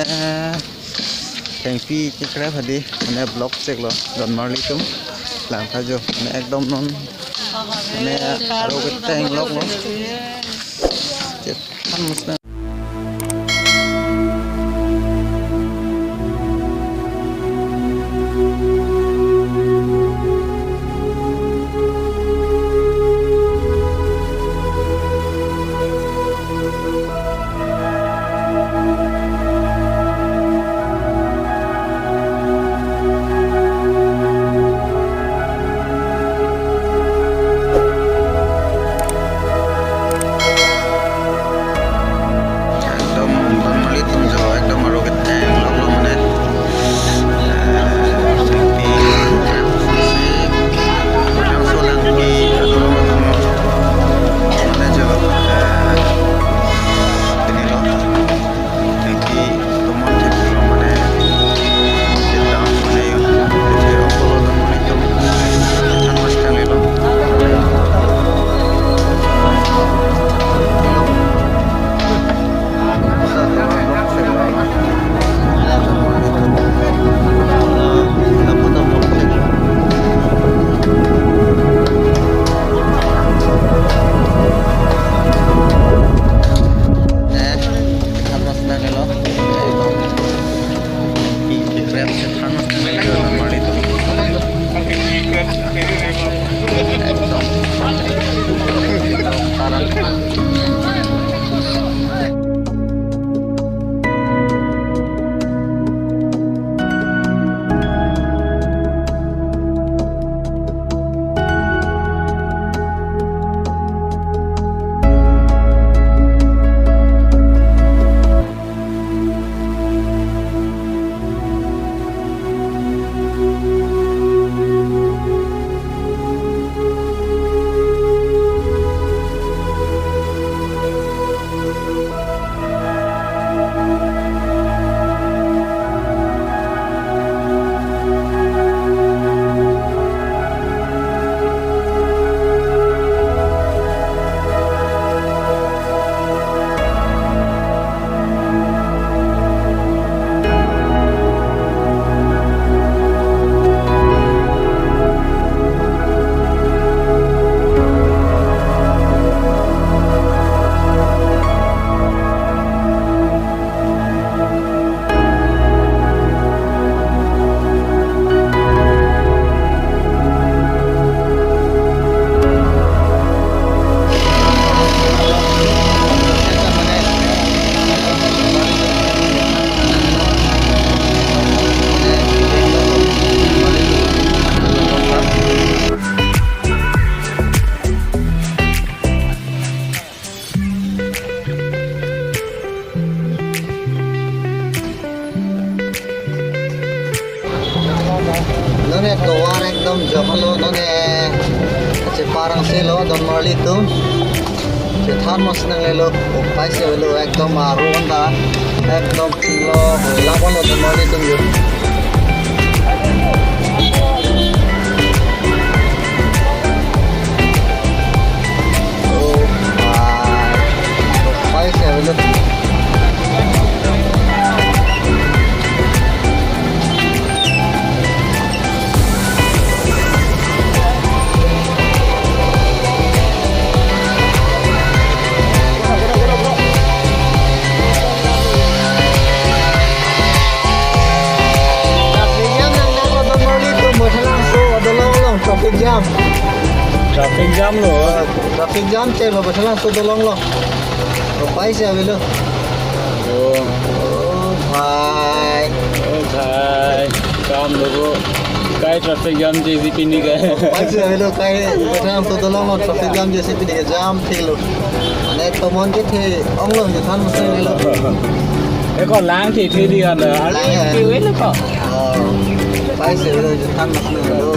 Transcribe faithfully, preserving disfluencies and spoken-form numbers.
Eh, thengpi kekrep hadi, mane vlog cheklo, donmarli atum, langtha jo, mane ekdom non, mane aro keteng loklo. Chethan musna. Ekdom, donmarli atum jo, ekdom aro keteng loklo mane. Eh, safety, si, solang ki, aduh, mane jo, eh, ini lo. Thengpi tomon thengpi lo mane, sita mane yo, thengpi lo tomon itum, than mas tang lelo. Eh, than mas tang lelo. Ekdom. Pi, pi, krep, than mas tang lelo, donmarli atum. Ekdom. Nonne tovar ekdom joklo, nonne cheparang silo, donmarli atum. Chethan mas nang lelo, upai si avelo, ekdom aron ta, ekdom lo, labang lo, donmarli atum yo. Oh, ah, upai si avelo. Traffic jam nang nang ko donmarli atum, Baithalangso adolong along traffic jam. Traffic jam lo. Traffic jam chek lo, Baithalangso adolong lo. Upai si avelo. Oh. Oh, bhai. Oh, bhai. Kam logo. Kai traffic jam jesi pini kai. Upai si avelo, kai Baithalangso adolong lo traffic jam jesi pini ke jam thilo. Mane tomon kethe onglo, chethan mas nang lelo. Eko lang the the di kan. Lang, eh. Kiwe lo ko. Oh. Upai si avelo, chethan mas nang lelo.